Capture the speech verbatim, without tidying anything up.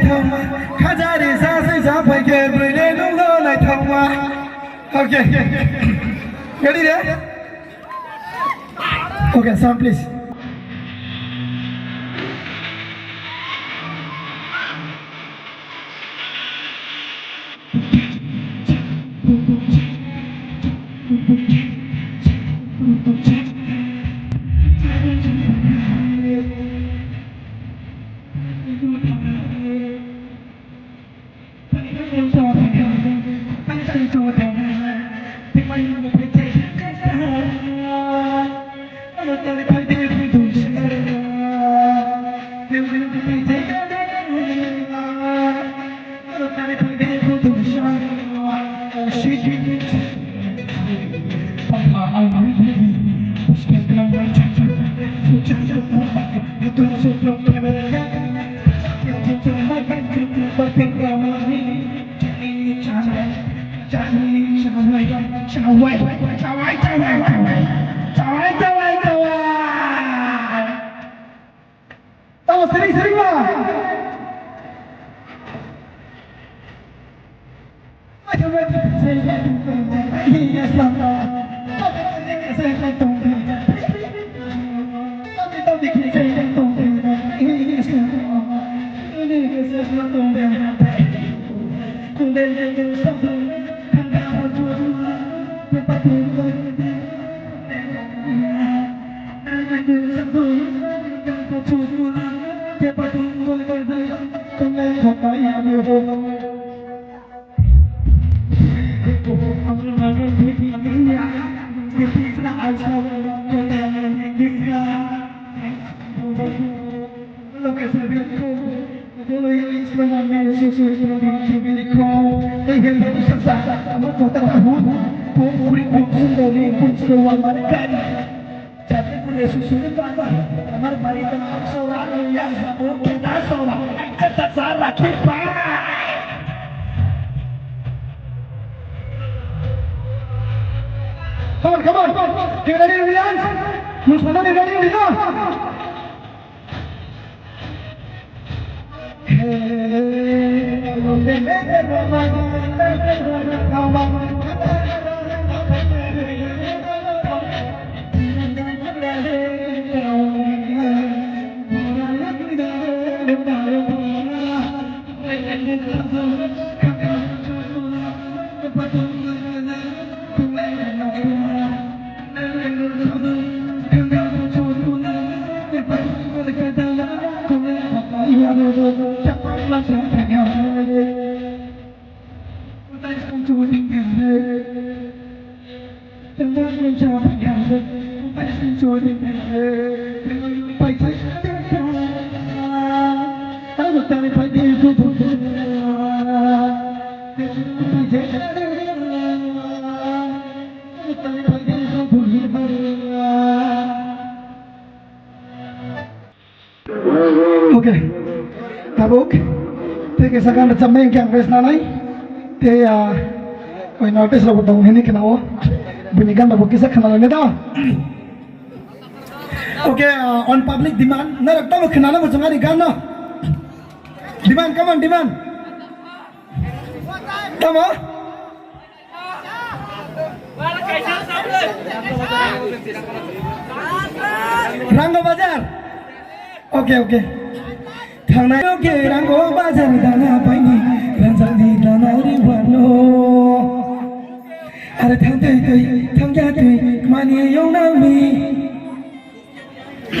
Khajari sa se sa phai khe bwrwi le nungno naithokma. Okay. Ready re? Okay, sound please. Tamo sering-sering lah. Come on, come on. You ready to dance? You somebody ready to dance? Okay. Tabuk tei kaisa gan rwchapnai hwnkhe ang rest nanai. Tei, ah, oi notice rokbo tong hini khna-o. Bini gan rokbo kisa khna lainai da. Okay, ah, on public demand. Norok tamo khna na muchung ani gan no. Demand, come on, demand. Tamo? Rango Bazar. Okay, okay. Thangnai, okay, Rango Bazar dana paini, ranjak ni dana ri wano. Are thang tei tei, thang ya tei, mani yong nang mi.